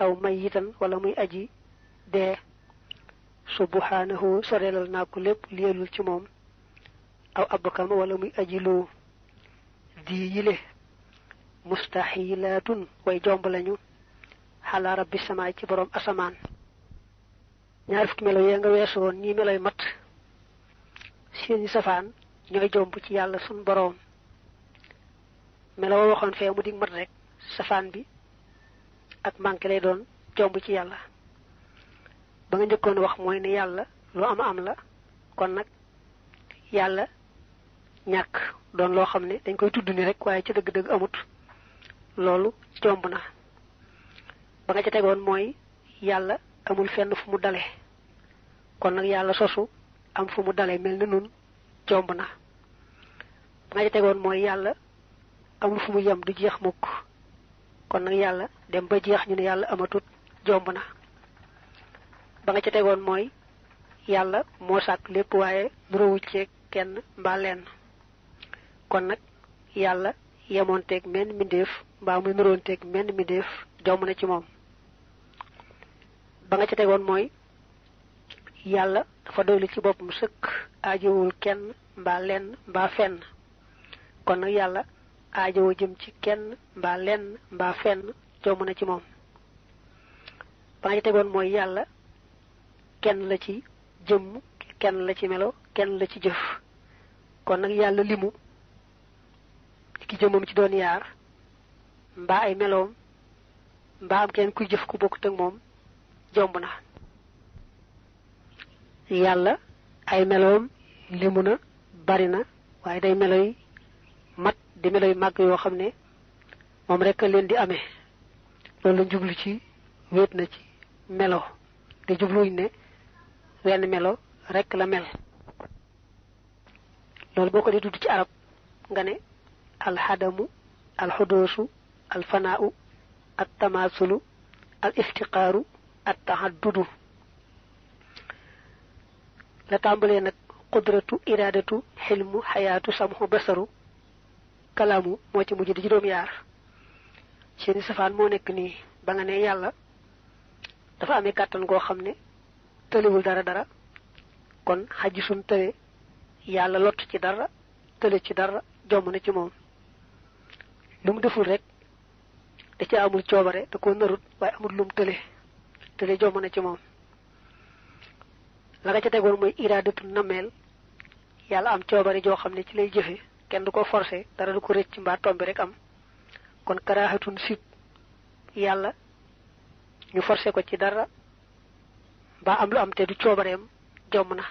aw mayitan wala muy aji dee subhanahu sorelal naa ko lépp liyelul ci moom aw abkama wala muy aji lu di yile mustahilatun way jomb lañu xala rabbi samaay ci borom asamaan ñaar fukki melo yee nga weesu woon ñi meloy mat seeni safaan ñooy jomb ci yàlla sun borom melo waxoon fee mu dig mat rek safaan bi ak manqué lay doon jomb ci yàlla ba nga njëkkoon wax mooy ne yàlla lu am la kon nag yàlla ñàkk doon loo xam ne dañ koy tudd ni rek waaye ci dëgg-dëgg amut loolu jomb na ba nga ca tegoon mooy yàlla amul fenn fu mu dale kon nag yàlla sosu am fu mu dale mel na nun jomb na ba nga ca tegoon mooy yàlla amul fu mu yem du jeex mukk kon nag yàlla dem ba jeex ñu ne yàlla amatut jomb na ba nga ca tegoon mooy yàlla moo sàkk lépp waaye nurowu ci kenn mbaa lenn kon nag yàlla yemoonteeg menn mbindeef mbaa muy nuroonteeg menn mbindeef jomb na ci moom ba nga ca tegoon mooy yàlla dafa doylu ci boppam sëkk aajowul kenn mbaa lenn mbaa fenn kon nag yàlla aajowoo jëm ci kenn mbaa lenn mbaa fenn jomb na ci moom ba nga ca tegoon mooy yàlla kenn la ci jëmm kenn la ci melo kenn la ci jëf kon nag yàlla limu ki jëmmam ci doon yaar mbaa ay meloom mbaa am kenn kuy jëf ku bokkut ak moom jomb na yàlla ay meloom limu na bari na waaye day meloy mat di meloy màgg yoo xam ne moom rek leen di amee loolu la jublu ci wéet na ci melo te jubluñ ne wenn melo rek la mel loolu boo ko di tudd ci arab nga ne alxadamu alxudoosu alfanaau altamasulu al iftiqaaru attaxaddudu la tàmbalee nag qudratu iraadatu xilmu xayaatu samxu basaru kalaamu moo ci mujj di juróom yaar seeni safaan moo nekk nii ba nga ne yàlla dafa amee kàttan goo xam ne tëlewul dara kon xaji sun tële yàlla lott ci dara tële ci dara jomb na ci moom lu mu deful rek da ci amul coobare da ko narut waaye amul lum tële jomb na ci moom la nga ca tegoon mooy iraadatu nameel yàlla am coobare joo xam ne ci lay jëfe kenn du ko forcé dara du ko rëcc mbaa tombi rek am kon karaahatun sib yàlla ñu forcé ko ci dara mbaa am lu am te du coobareem jomb na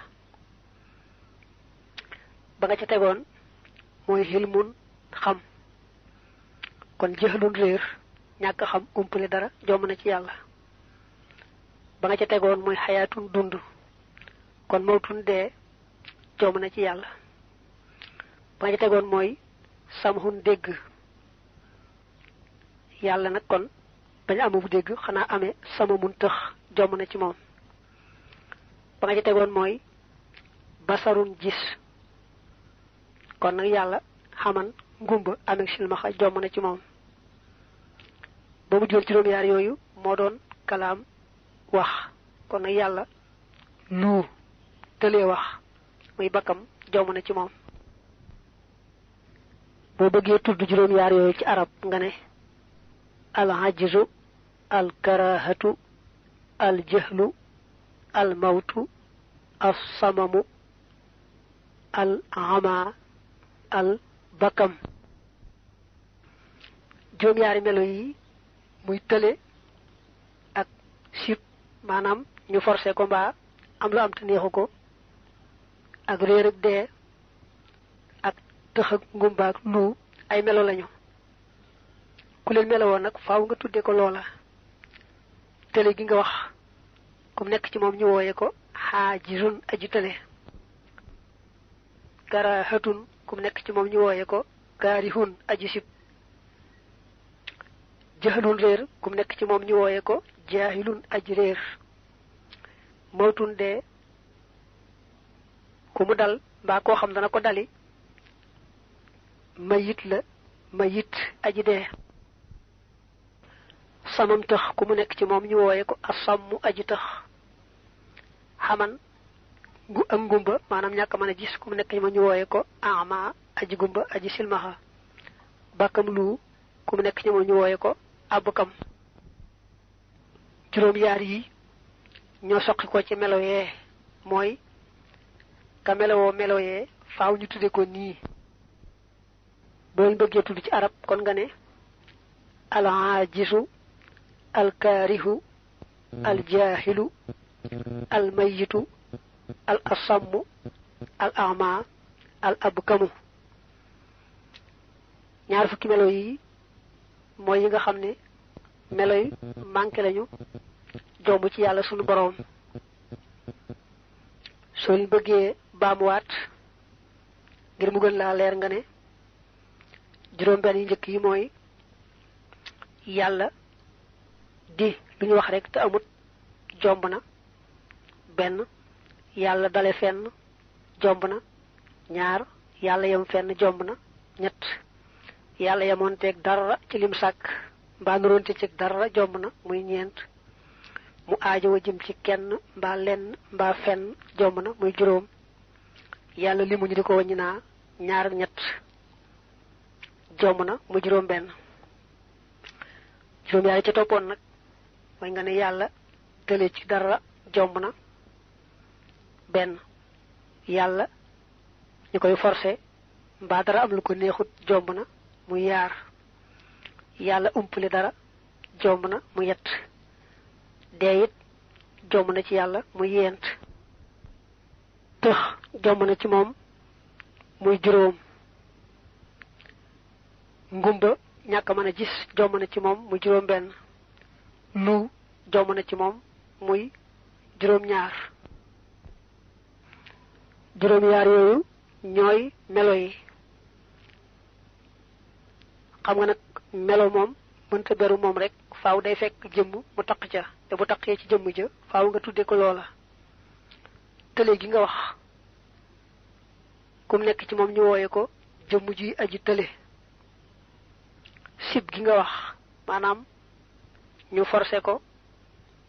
ba nga ca tegoon mooy xilmun xam kon jëxlun réer ñàkk xam umpale dara jomb na ci yàlla ba nga ca tegoon mooy xayaatun dund kon mawtun dee jomb na ci yàlla ba nga ca tegoon mooy samhun dégg yàlla nag kon bañ amu bu dégg xanaa amee sama mun tëx jomb na ci moom ba nga ca tegoon mooy basarun gis kon nag yàlla xaman ngumba amee silmaxa jomb na ci moom ba mu jël juróom yaar yooyu moo doon kalaam wax kon nag yàlla lu tëlee wax muy bakkam jomb na ci moom boo bëggee tudd juróom yaar yooyu ci arab nga ne al ajzu al karahatu al jahlu al mawtu al samamu al ama al bakam juróom yaari melo yi muy tële ak sib maanaam ñu forcé ko mbaa am lu am te neexu ko ak réer ak dee ak tëx ak ngumba ak lu ay melo lañu ku leen melowoo nag faaw nga tudde ko loola tële gi nga wax kum nekk ci moom ñu wooye ko xaajizun aji tële karahatun kum nekk ci moom ñu wooye ko kaarihun aji sib jahlun réer kum nekk ci moom ñu wooye ko jaahilun aji réer mawtun dee ku mu dal mbaa koo xam dana ko dali mayit la mayit aji dee samam tax ku mu nekk ci moom ñu wooye ko asammu aji tax xaman ak ngumba maanaam ñàkk mën a gis ku mu nekk ci moom ñu wooye ko ama aji gumba aji silmaxa bakkam lu ku mu nekk ci moom ñu wooye ko abukam juróom yaar yi ñoo soqi ko ci melo yee mooy ka melowoo melo yee faaw ñu tudde ko nii boo bëggee tudd ci arab kon nga ne al aajisu al kaarihu al jaahilu al mayitu al asammu al ama al abkamu ñaar fukki melo yi mooy yi nga xam ne melo yi manqué lañu jomb ci yàlla sunu boroom soo leen bëggee baamuwaat ngir mu gën laa leer nga ne juróom benn yi njëkk yi mooy yàlla di lu ñu wax rek te amut jomb na benn yàlla dale fenn jomb na ñaar yàlla yem fenn jomb na ñett yàlla yemoonteeg dara ci lim sàkk mbaa nuroonte ci dara jomb na muy ñeent mu aajowa jëm ci kenn mbaa lenn mbaa fenn jomb na muy juróom yàlla li mu ñu di ko wàññi naa ñaar ak ñett jomb na muy juróom benn juróom yaari ca toppoon nag mooy nga ne yàlla tële ci dara jomb na benn yàlla ñu koy forcé mbaa dara am lu ko neexut jomb na muy yaar yàlla umpale dara jomb na mu yett dee it jomb na ci yàlla muy yent tëx jomb na ci moom muy juróom ngumba ñàkk mën a gis jomb na ci moom muy juróom benn lu jomb na ci moom muy juróom ñaar juróom yaar yooyu ñooy melo yi xam nga nag melo moom mënta beru moom rek faaw day fekk jëmm mu taq ca te bu taqee ci jëmm ja faaw nga tudde ko loola tële gi nga wax kum nekk ci moom ñu wooye ko jëmm ji aji tële sib gi nga wax maanaam ñu forcé ko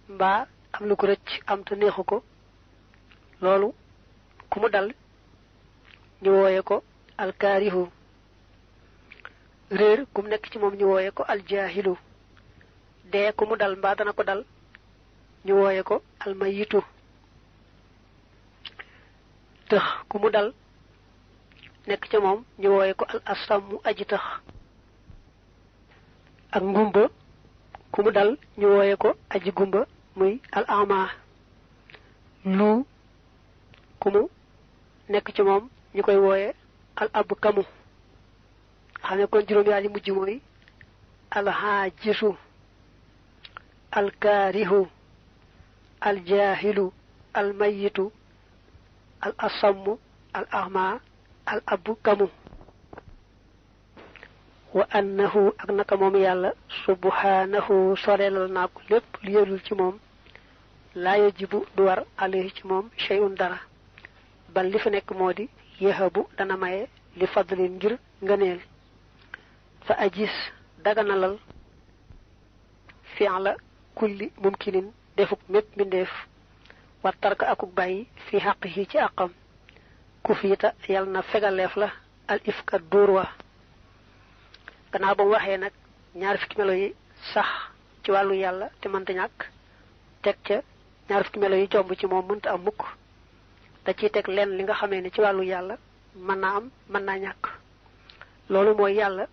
mbaa am lu ko rëcc am te neexu ko loolu ku mu dal ñu wooye ko alkaarihu réer ku mu nekk ci moom ñu wooye ko aljaahilu dee ku mu dal mbaa dana ko dal ñu wooye ko almayitu tëx ku mu dal nekk ci moom ñu wooye ko al asammu aji tëx ak ngumba ku mu dal ñu wooye ko aji gumba muy al ama lu ku mu nekk ci moom ñu koy wooye al abkamu xam ne kon juróom yaar yi mujj mooy al haajisu al kaarihu al jaahilu al mayitu al asammu al ama al abkamu wa annahu ak naka moom yàlla subhanahu sorelal naa ko lépp lu yelul ci moom laa yajibu du war alayhi ci moom shay'un dara bal li fa nekk moo di yahabu dana maye li fadlin ngir ngëneel fa ajis daganalal fi'la kulli mumkinin defuk mépp mbindeef wa tarka akuk bàyyi fi xaqihi ci àqam ku fiita yal na fegaleef la al ifka dóor wa gannaaw ba mu waxee nag ñaar fukki melo yi sax ci wàllu yàlla te mënta ñàkk teg ca ñaar fukki melo yi jomb ci moom mënta am mukk da ciy teg lenn li nga xamee ne ci wàllu yàlla mën naa am mën naa ñàkk loolu mooy yàlla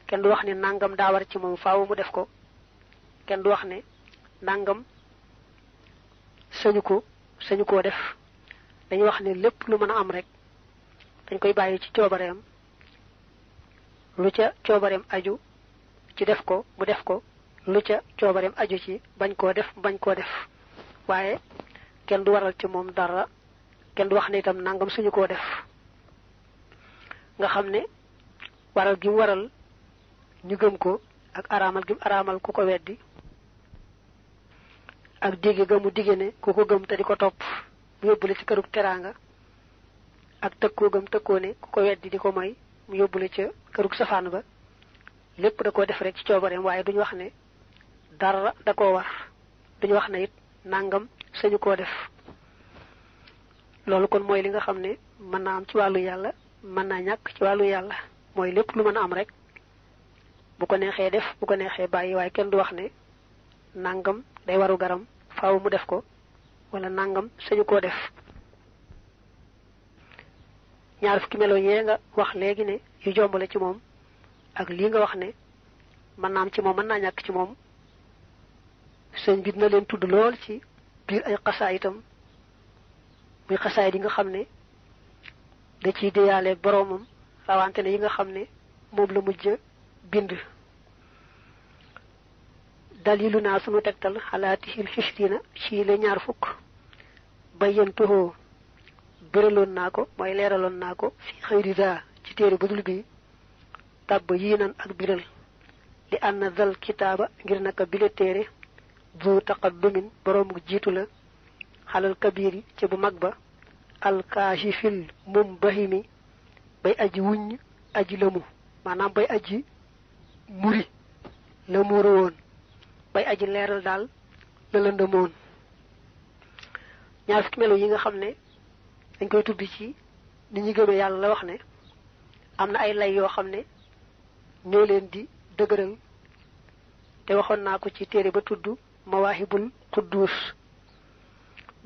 kenn du wax ne nangam daa war ci moom faaw mu def ko kenn du wax ne nangam sañu koo def dañuy wax ne lépp lu mën a am rek dañ koy bàyyi ci coobareem lu ca coobareem aju ci def ko mu def ko lu ca coobareem aju ci bañ koo def waaye kenn du waral ci moom dara kenn du wax ne itam nangam suñu koo def nga xam ne waral gi mu waral ñu gëm ko ak araamal gi mu araamal ku ko weddi ak digge ga mu digge ne ku ko gëm te di ko topp mu yóbbule ci kërug teraanga ak tëkkoo gëm tëkkoo ne ku ko weddi di ko moy mu yóbbule ca kërug safaan ba lépp da koo def rek ci coobareem waaye duñu wax ne dara da koo war duñu wax ne it nangam sañu koo def loolu kon mooy li nga xam ne mën naa am ci wàllu yàlla mën naa ñàkk ci wàllu yàlla mooy lépp lu mën a am rek bu ko neexee def bu ko neexee bàyyi waaye kenn du wax ne nangam day waru garam faaw mu def ko wala nangam sañu koo def ñaar fukki melo yee nga wax léegi ne yu jombale ci moom ak lii nga wax ne mën naa am ci moom mën naa ñàkk ci moom sëñ bi dina leen tudd lool ci biir ay xasaa itam muy xasaay yi nga xam ne da ciy déyaale boroomam rawante ne yi nga xam ne moom la mujj bind dalilu naa sunu tegtal xalaatihil xishrina ci la ñaar fukk bayyantuhoo bëraloon naa ko mooy leeraloon naa ko fi xëyri daa ci téere budul bi tàbb yii nan ak biral li ànd dal kitaaba ngir naka bile téere du taqaddumin boroomu jiitu la xalal kabiri ci bu mag ba alkaashifil mum bahimi bay aji wuññ aji lëmu maanaam bay aji muri la muuru woon bay aji leeral daal la lëndëmoon ñaar fukki melo yi nga xam ne dañ koy tudd ci ni ñi gëmee yàlla la wax ne am na ay lay yoo xam ne ñoo leen di dëgëral te waxoon naa ko ci téere ba tudd mawaahibul quddus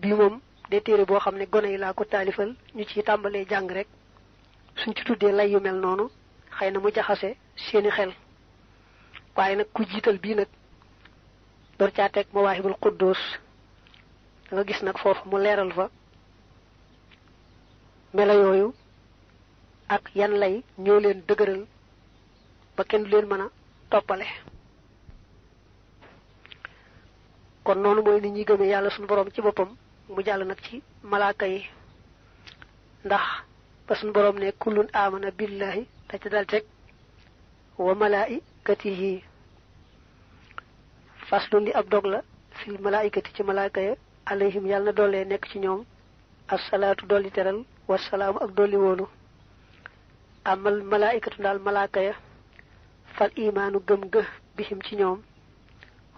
bii moom de téere boo xam ne gone yi laa ko taalifal ñu ci tàmbalee jàng rek suñ ci tuddee lay yu mel noonu xëy na mu jaxase seeni xel waaye nag ku jiital bii nag door caa teg mawaahibul quddus da nga gis nag foofu mu leeral fa melo yooyu ak yan lay ñoo leen dëgëral ba kenn du leen mën a toppale kon noonu mooy nit ñi gëmee yàlla suñu borom ci boppam mu jàll nag ci malaaka yi ndax ba suñu borom ne kullun amana billahi da ca dal teg wa malaikatihi faslun li ab dog la fil malaikati ci malaaka ya alayhim yàlla na doolee nekk ci ñoom assalaatu dolli teral wasalaamu ak dolli wóolu amal malaikatu daal malaaka ya fal imaanu gëm ga bihim ci ñoom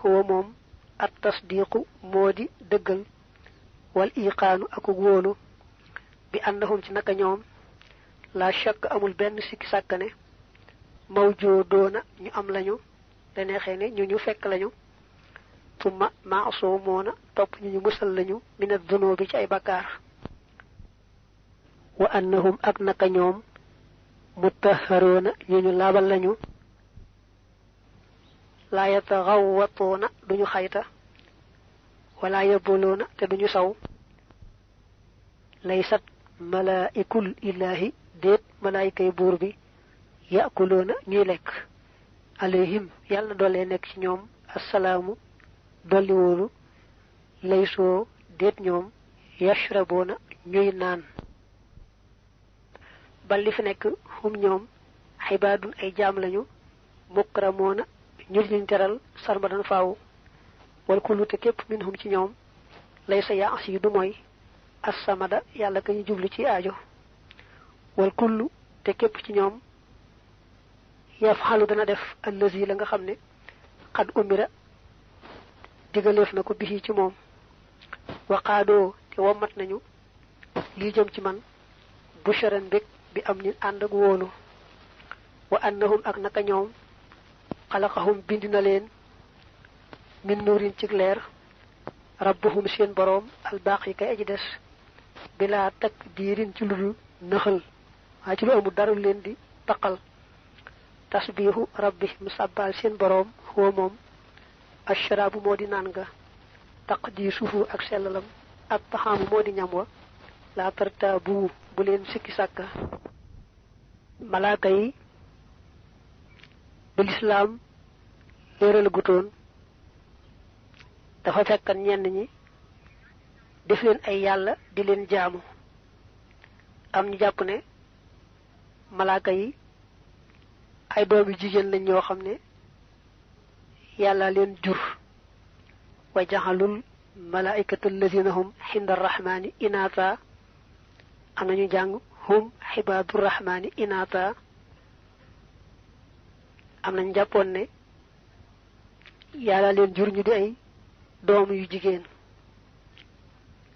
huwa moom at tasdiqu moo di dëggal wal iqaanu akuk wóolu bi annahum ci naka ñoom la shakk amul benn sikki sàkkane mawjoodoona ñu am lañu da neexee ne ñu fekk lañu tumma maasumoona topp ñu musal lañu mina dunubi ci ay bakkaar wa annahum ak naka ñoom mutahharoona ñu laabal lañu laa yataxawwatoona duñu xayta wala yaboloona te duñu saw laysat malaa'ikul ilaahi déet malaayikay buur bi yaakuloona ñuy lekk alayhim yàlla na doole nekk ci ñoom assalaamu dolli wóolu laysoo déet ñoom yashraboona ñuy naan bal li fi nekk hum ñoom xibaadun ay jaam lañu mukramoona ñu liñ teral sarmadan faaw wal kullu te képp minhum ci ñoom laysa yaas yi du mooy assamada yàlla ka ñu jublu ci aajo wal kullu te képp ci ñoom yafxalu dana def allazi la nga xam ne xad umira digaleef na ko bisi ci moom waqaadoo te wommat nañu lii jëm ci man busharan bég bi am ni ànd ak wóolu wa annahum ak naka ñoom xalaqahum bind na leen min nuurin ci leer rabbuhum seen boroom albaqi kay aji des bilaa takdiirin ci ludul nëxal waaye ci lu amul dara leen di taqal tasbihu rabbihim sàbbaal seen boroom huwa moom ashraabu moo di naan nga taqdiisuhu ak sellalam ak taxaamu moo di ñam wa laa tartaabu bu leen sikki sàkka malaaka yi bi lislaam léeral gutoon dafa fekkan ñenn ñi def leen ay yàlla di leen jaamu am ñu jàpp ne malaaka yi ay doomi jigéen lañ ñoo xam ne yàlla leen jur wa jaxalul malaikatu allazina hum xinda arrahmani inaata am nañu jàng hum xibaadu rahmani inaata am nañ jàppoon ne yàlla leen jur ñu di ay doom yu jigéen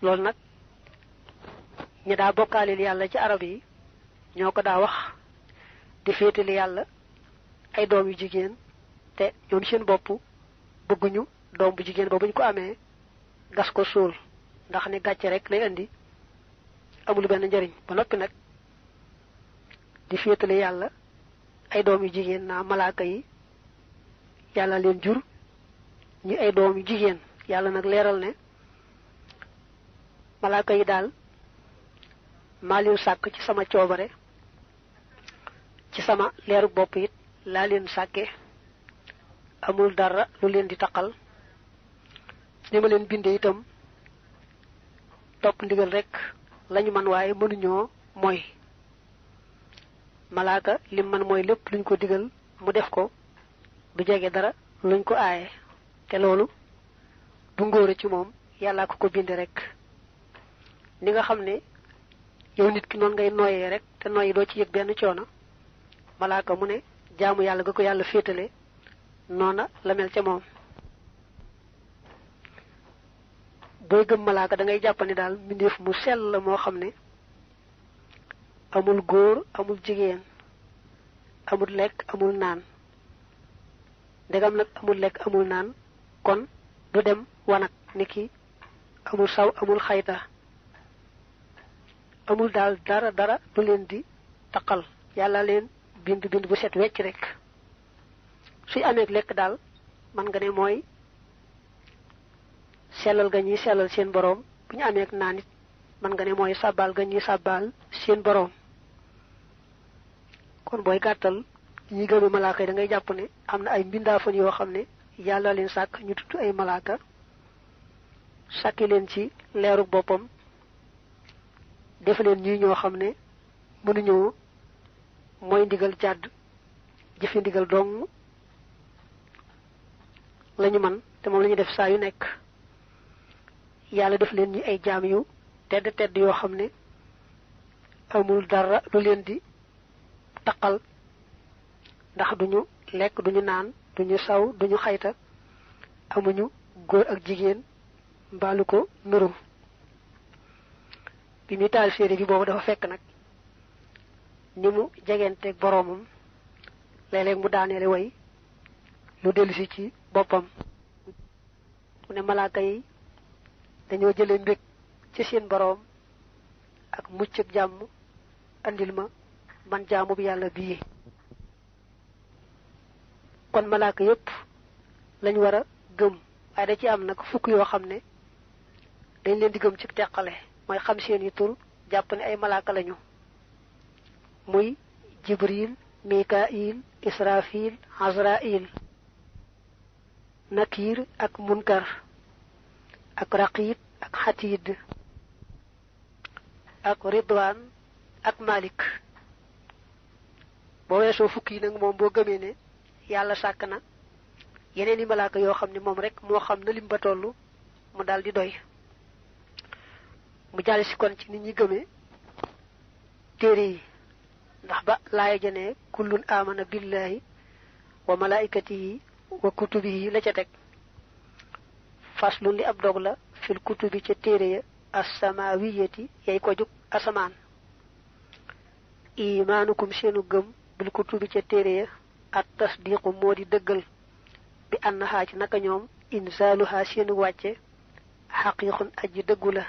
loolu nag ñi daa bokkaaleel yàlla ci arab yi ñoo ko daa wax di féetali yàlla ay doom yu jigéen te ñoom seen bopp bëgguñu doom bu jigéen ba buñ ko amee gas ko suul ndax ni gàcce rek lay indi amul benn njariñ ba noppi nag di féetali yàlla ay doom yu jigéen naa malaaka yi yàlla leen jur ñu ay doom yu jigéen yàlla nag leeral ne malaaka yi daal maa leen sàkk ci sama coobare ci sama leeru bopp it laa leen sàkke amul dara lu leen di taqal ni ma leen bindee itam topp ndigal rek lañu man waaye mënuñoo mooy malaaka lim man mooy lépp luñ ko digal mu def ko du jege dara luñ ko aaye te loolu du ngóore ci moom yàllaa ko binde rek ni nga xam ne yow nit ki noonu ngay nooyee rek te nooyi doo ci yëg benn coono malaaka mu ne jaamu yàlla ga ko yàlla féetale noona la mel ca moom booy gëm malaaka da ngay jàpp ne daal mbindeef mu sell la moo xam ne amul góor amul jigéen amul lekk amul naan ndegam nag amul lekk amul naan kon du dem wanag niki amul saw amul xayta amul daal dara du leen di taqal yàlla leen bind bu set wecc rek suy amee lekk daal man nga ne mooy sellal ga ñuy sellal seen boroom bu ñu amee naan it man nga ne mooy sàbbaal ga ñuy sàbbaal seen boroom kon booy gàttal ñi gëme malaaka yi da ngay jàpp ne am na ay mbindaafan yoo xam ne yàlla leen sàkk ñu tudd ay malaaka sàkki leen ci leeru boppam def leen ñii ñoo xam ne mënuñoo mooy ndigal jàdd jëfi ndigal dong lañu man te moom la ñu def saa yu nekk yàlla def leen ñi ay jaam yu tedd yoo xam ne amul dara lu leen di taqal ndax duñu lekk duñu naan duñu saw duñu xayta amuñu góor ak jigéen mbaalu ko nuru bi muy taal séeré bi boobu dafa fekk nag ni mu jegenteeg boroomam léeg-léeg mu daaneele way lu dellusi ci boppam mu ne malaaka yi dañoo jële mbég ci seen boroom ak mucc ak jàmm andil ma man jaamu bi yàlla bii kon malaaka yépp lañ war a gëm waaye da ci am nag fukk yoo xam ne dañ leen di gëm ci teqale mooy xam seen yi tur jàpp ne ay malaaka lañu muy jibril mikail israfil azrail nakir ak munkar ak raqib ak xatid ak ridwan ak malik boo weesoo fukk yi nag moom boo gëmee ne yàlla sàkk na yeneen i malaaka yoo xam ne moom rek moo xam na lim ba toll mu daal di doy mu jàll si kon ci nit ñi gëmee téere yi ndax ba laaya jane kullun amana billahi wa malaikatihi wa kutubihi la ca teg faslun li ab dog la fil kutubi ca téere ya as-samawiyati yay ko jug asamaan imaanukum seenu gëm bil kutubi ca téere ya at tasdiqu moo di dëggal bi annahaa ci naka ñoom insaaluhaa seenu wàcce xaqiiqun aji dëggu la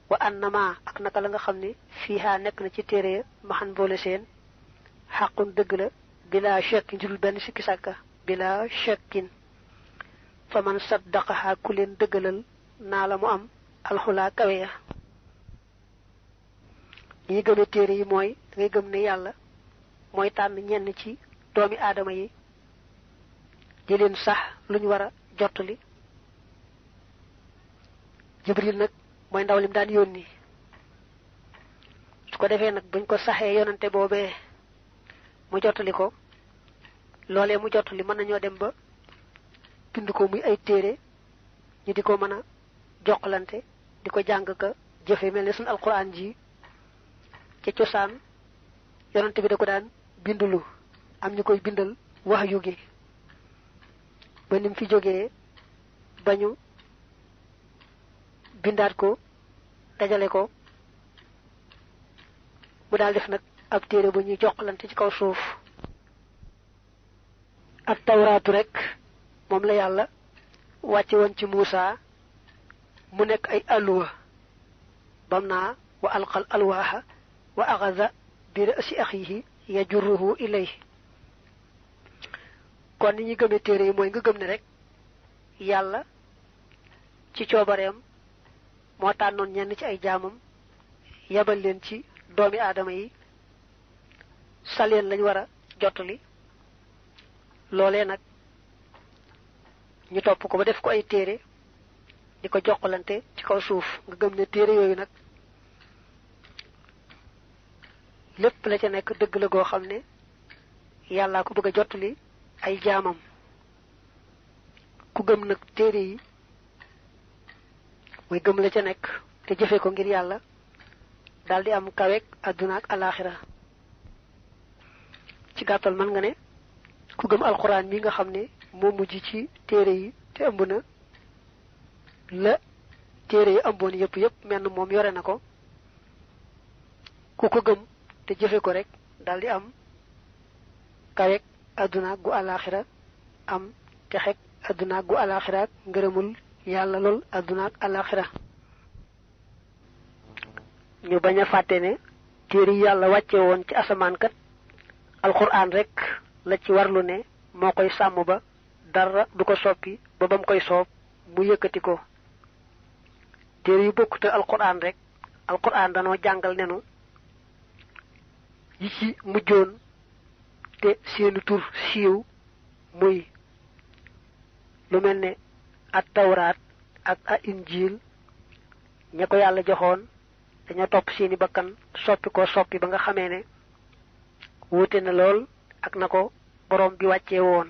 wa annama ak naka la nga xam ne fiihaa nekk na ci téere ya maxan boole seen xaqun dëgg la bila shakkin jurul benn sikki sàkka bila shakkin fa man saddaqahaa ku leen dëggalal naa la mu am alxulaa kawe ya ñi gëme téere yi mooy dangay gëm ne yàlla mooy tànn ñenn ci doomi aadama yi di leen sax lu ñu war a jottali jibril nag mooy ndaw lim daan yónni su ko defee nag buñ ko saxee yonante boobee mu jottali ko loolee mu jottali mën nañoo dem ba bind ko muy ay téere ñu di ko mën a jokkalante di ko jàng ka jëfe mel ne suñu alquran ji ca cosaan yonante bi da ko daan bindulu am ñu koy bindal wax yu gi ba nim fi jógee bañu bindaat ko dajale ko mu daal def nag ab téere bu ñuy jokkalante ci kaw suuf ak tawraatu rek moom la yàlla wàcce woon ci Muusa mu nekk ay alluwa bam naa wa alqal alwaaha wa axaza bi ra'si axihi yajurruhu ilayhi kon ni ñi gëmee téere yi mooy nga gëm ne rek yàlla ci coobareem moo tànnoon ñenn ci ay jaamam yabal leen ci doomi aadama yi saleen lañ war a jottali loolee nag ñu topp ko ba def ko ay téere di ko jokkalante ci kaw suuf nga gëm ne téere yooyu nag lépp la ca nekk dëgg la goo xam ne yàllaa ko bëgg a jottali ay jaamam ku gëm nag téere yi mooy gëm la ca nekk te jëfe ko ngir yàlla daldi am kaweek àdduna ak alaaxira ci gàttal mën nga ne ku gëm alxuraan mi nga xam ne moo mujj ci téere yi te ëmb na la téere yi ëmboon yépp menn moom yore na ko ku ko gëm te jëfe ko rek daldi am kaweek àdduna gu alaaxira am texek àdduna gu alaaxira ak ngërëmul yàlla lool àdduna ak alaaxira ñu bañ a fàtte ne téere yi yàlla wàcce woon ci asamaan kat alxuraan rek la ci warlu ne moo koy sàmm ba dara du ko soppi ba bam koy soob mu yëkkati ko téere yu bokkute alxuraan rek alxuraan danoo jàngal nenu yi ci mujjoon te seeni tur siiw muy lu mel ne at tawraat ak a injiil ña ko yàlla joxoon dañoo topp seeni bakkan soppi ba nga xamee ne wuute na lool ak na ko borom bi wàccee woon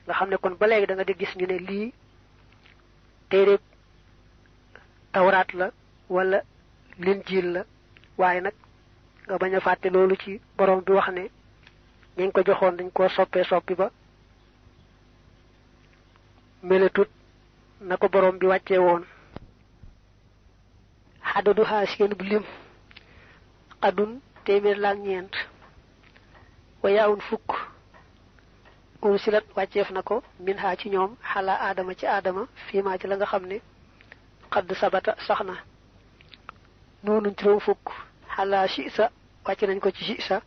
nga xam ne kon ba léegi da nga di gis ñu ne lii téere tawraat la wala linjiil la waaye nag nga bañ a fàtte loolu ci borom bi wax ne ñañ ko joxoon dañ koo soppi ba meletut na ko borom bi wàccee woon xadadu xaa seen bu lim xadun téeméer laak ñeent wayaawun fukk silat wàcceef na ko min xaa ci ñoom xalaa aadama ci aadama fiimaa ci la nga xam ne xadd sabata sax na noonu juróom fukk xalaa shisa wàcc nañ ko ci shisa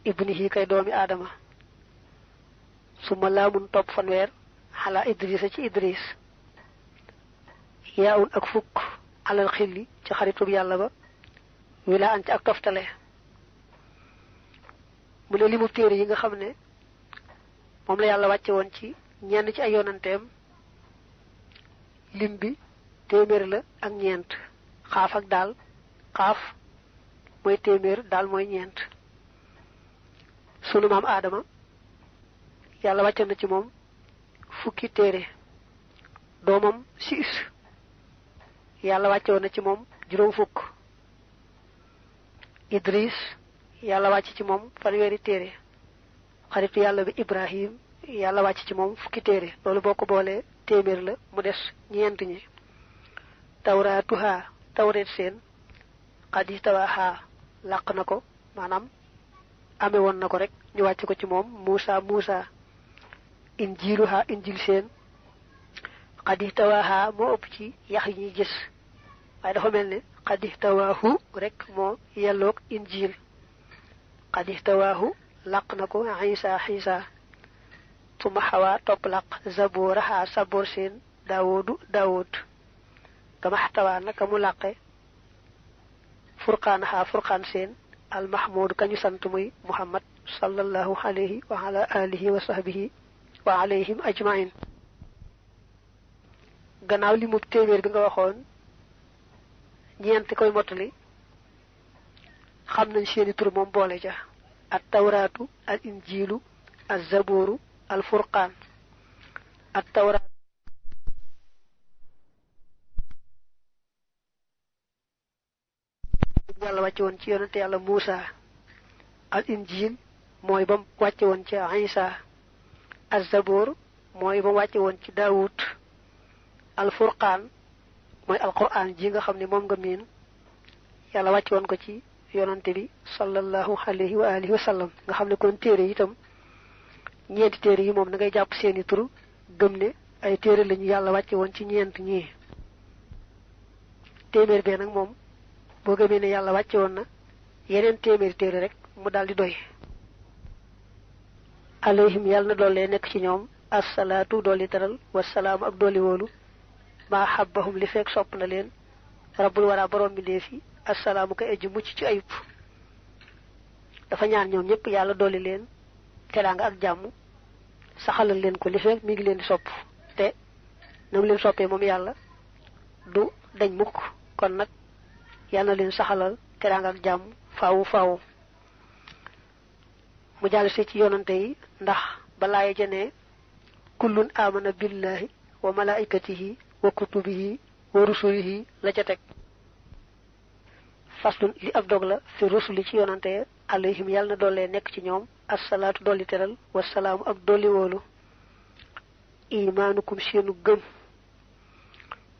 ibnihi kay doomi aadama suma laamun topp fanweer xalaa idrisa ci idris yaawun ak fukk alal xilli ci xaritub yàlla ba wilaa an ci ak toftale mu ne limu téere yi nga xam ne moom la yàlla wàcce woon ci ñenn ci ay yonanteem lim bi téeméer la ak ñeent xaaf ak daal xaaf mooy téeméer daal mooy ñeent sunu maam aadama yàlla wàcce na ci moom fukki téere doomam siis yàlla wàcce woon na ci moom juróom fukk idris yàlla wàcc ci moom fanweeri téere xaritu yàlla bi ibrahim yàlla wàcc ci moom fukki téere loolu boo ko boolee téeméer la mu des ñeent ñi tawraatuha tawreet seen xadistawaaha làq na ko maanaam ame woon na ko rek ñu wàcc ko ci moom muusa injiluha injil seen xadistawaaha moo ëpp ci yax yi ñuy gis waaye dafa mel ne xadistawaahu rek moo yelloog injil xadistawaahu làq na ko xiisa suma xawaa topp làq zabooraha saboor seen daawud gamaxtawaa naka mu làqe furqaanaha furqaan seen almahmuud kañu sant muy muhammad sallallahu alayhi wa ala alihi wa sahbihi wa alayhim ajmain gannaaw li mu téeméer bi nga waxoon ñeent koy mottali xam nañ seeni tur moom boole ja at tawraatu al injilu al zabooru al furqaan at tawraat yàlla wàcce woon ci yonente yàlla Muusa al injil mooy bam wàcce woon ci Isa az-zabur mooy ba wàcce woon ci daawud al-furqaan mooy alquran ji nga xam ne moom nga miin yàlla wàcce woon ko ci yonante bi sallallahu alayhi wa alihi wa sallam nga xam ne kon téere yi itam ñeenti téere yi moom da ngay jàpp seeni tur gëm ne ay téere lañu yàlla wàcce woon ci ñeent ñii téeméer bee nag moom boo gëmee ne yàlla wàcce woon na yeneen téeméeri téere rek mu daldi doy alayhim yàlla na doole nekk ci ñoom assalaatu dolli teral wasalaamu ak dolli wóolu maa xabbahum li fekk sopp na leen rabbul wara borom bi deefi assalaamu kay aji mucc ci ayub dafa ñaan ñoom ñëpp yàlla dolli leen teraanga ak jàmm saxalal leen ko li fekk mi ngi leen di sopp te nam leen soppee moom yàlla du dañ mukk kon nag yàlla na leen saxalal teraanga ak jàmm faawu faawu mu jàll si ci yonante yi ndax balaaye jënee kullun amana billahi wa malaikatihi wa kutubihi wa rusulihi la ca teg faslun li ab dog la fi rusuli ci yonante alayhim yàlla na doole nekk ci ñoom assalaatu dolli teral wasalaamu ak dolli wóolu imaanukum seenu gëm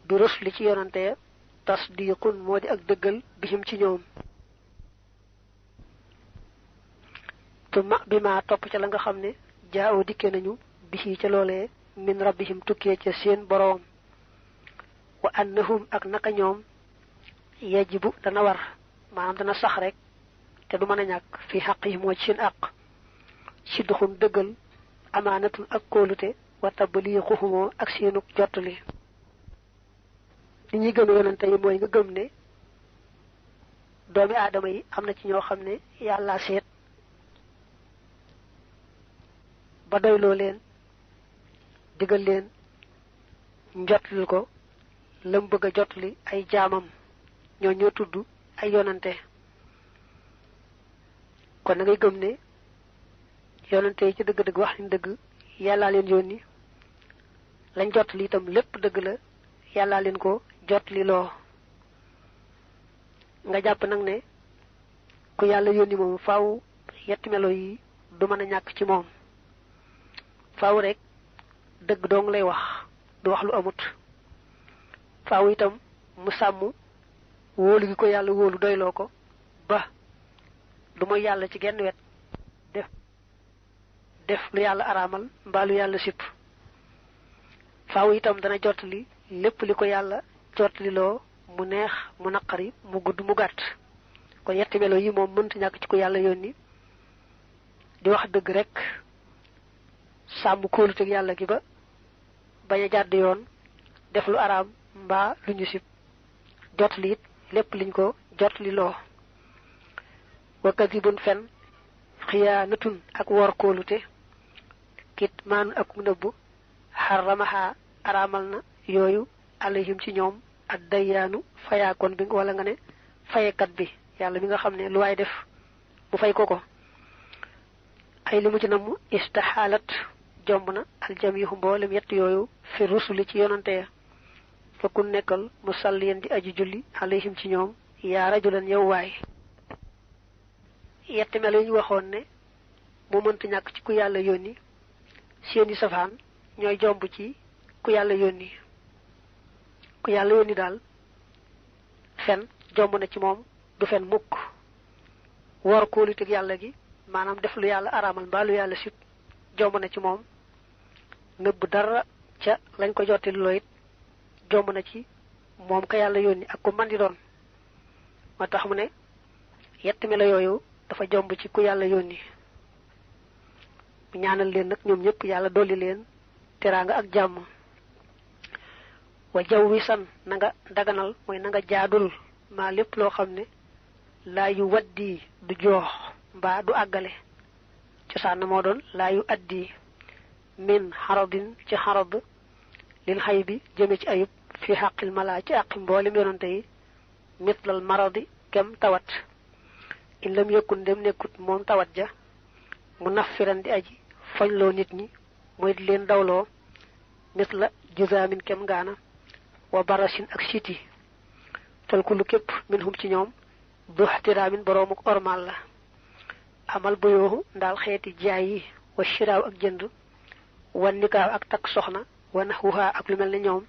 bi rusuli ci yonante tasdiqun moo di ak dëggal bihim ci ñoom tuma bi ma topp ca la nga xam ne jaaw dikke nañu bisi ca loolee min rabbihim tukkee ca seen boroom wa annahum ak naka ñoom yajibu dana war maanaam dana sax rek te du mën a ñàkk fi xaq yi moo ci seen àq sidduxun dëggal amaanatun ak kóolute wa tabliixuhumoo ak seenuk jottali li ñuy gëm yonante yi mooy nga gëm ne doomi aadama yi am na ci ñoo xam ne yàlla seet ba doyloo leen digal leen njotlil ko lam bëgg a jotli ay jaamam ñoo tudd ay yonante kon na ngay gëm ne yonante yi ci dëgg-dëgg wax ni dëgg yàllaa leen yónni lañ jotli itam lépp dëgg la yàllaa leen ko jotli loo nga jàpp nag ne ku yàlla yónni moom faaw yetti melo yi du mën a ñàkk ci moom faaw rek dëgg dong lay wax du wax lu amut faaw itam mu sàmm wóolu gi ko yàlla wóolu doyloo ko ba du mooy yàlla ci genn wet def lu yàlla araamal mbaa lu yàlla sipp faaw itam dana jottali lépp li ko yàlla jottali loo mu neex mu naqari mu gudd mu gàtt kon yetti melo yi moom mënta ñàkk ci ko yàlla yónni di wax dëgg rek sàmm kóoluteg yàlla gi ba bañ a jàdd yoon def lu araam mbaa lu ñu sib jottali it lépp liñ ko jottali loo wa kadibun fen xiyaanatun ak wor kóolute kit maanu ak mu nëbbu xaramaha araamal na yooyu alayhim ci ñoom ak dayyaanu fayaakoon bi wala nga ne fayekat bi yàlla mi nga xam ne lu waay def mu fay ko ay li mu ci namm istaxaalat jomb na aljamihu mboolem yett yooyu fi rusuli ci yonante ya fa ku nekkal musalliyan di aji julli alayhim ci ñoom yaa rajulan yow waay yetti melo yi ñu waxoon ne mu mënta ñàkk ci ku yàlla yónni seeni safaan ñooy jomb ci ku yàlla yónni daal fen jomb na ci moom du fen mukk wor kóoluteg yàlla gi maanaam def lu yàlla araamal mbaa lu yàlla sib jomb na ci moom nëbb dara ca lañ ko jottali loo it jomb na ci moom ka yàlla yónni ak ku man di doon moo tax mu ne yetti melo yooyu dafa jomb ci ku yàlla yónni mu ñaanal leen nag ñoom ñëpp yàlla dolli leen teraanga ak jàmm wa jaw wi san na nga daganal mooy na nga jaadul maa lépp loo xam ne laa yu waddi du joox mbaa du àggale cosaan moo doon laa yu addi min xaradin ci xarad lil xay bi jëme ci ayub fi xaqil mala ci àqi mboolem yonante yi mitlal maradi kem tawat in lam yëkkun dem nekkut moom tawat ja mu naffiran di aji foñloo nit ñi mooy di leen dawloo mitla juzaamin kem ngaana wa barasin ak siti fal kullu képp min hum ci ñoom du ihtiraamin boroomuk ormal la amal bayooxu ndaal xeeti jaay yi wa shiraaw ak jënd wan nikaaw ak takk soxna wa nahwuha ak lu mel ne ñoom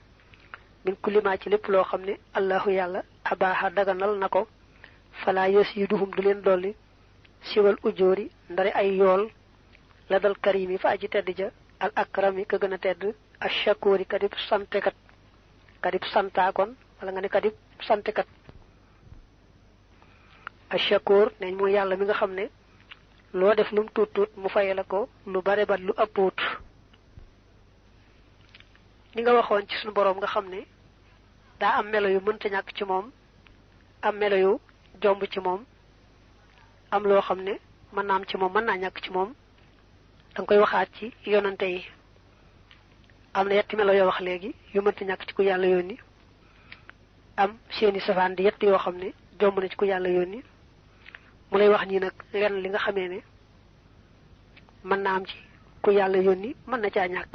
min kulima ci lépp loo xam ne allahu yàlla abaaxa daganal na ko fala yasiduhum du leen dolli siwal ujóori ndari ay yool la dal karimi fa aji tedd ja al akrami ka gën a tedd ashakuri kadib santekat kadib santaakon wala nga ne kadib santekat ashakur neñ mooy yàlla mi nga xam ne loo def lum tuut tuut mu faye la ko lu bare bat lu ëppuut ni nga waxoon ci suñu boroom nga xam ne daa am melo yu mënta ñàkk ci moom am melo yu jomb ci moom am loo xam ne mën naa am ci moom mën naa ñàkk ci moom danga koy waxaat ci yonante yi am na yetti melo yoo wax léegi yu mënta ñàkk ci ku yàlla yónni am seeni safaan di yett yoo xam ne jomb na ci ku yàlla yónni mu lay wax nii nag lenn li nga xamee ne mën naa am ci ku yàlla yónni mën na caa ñàkk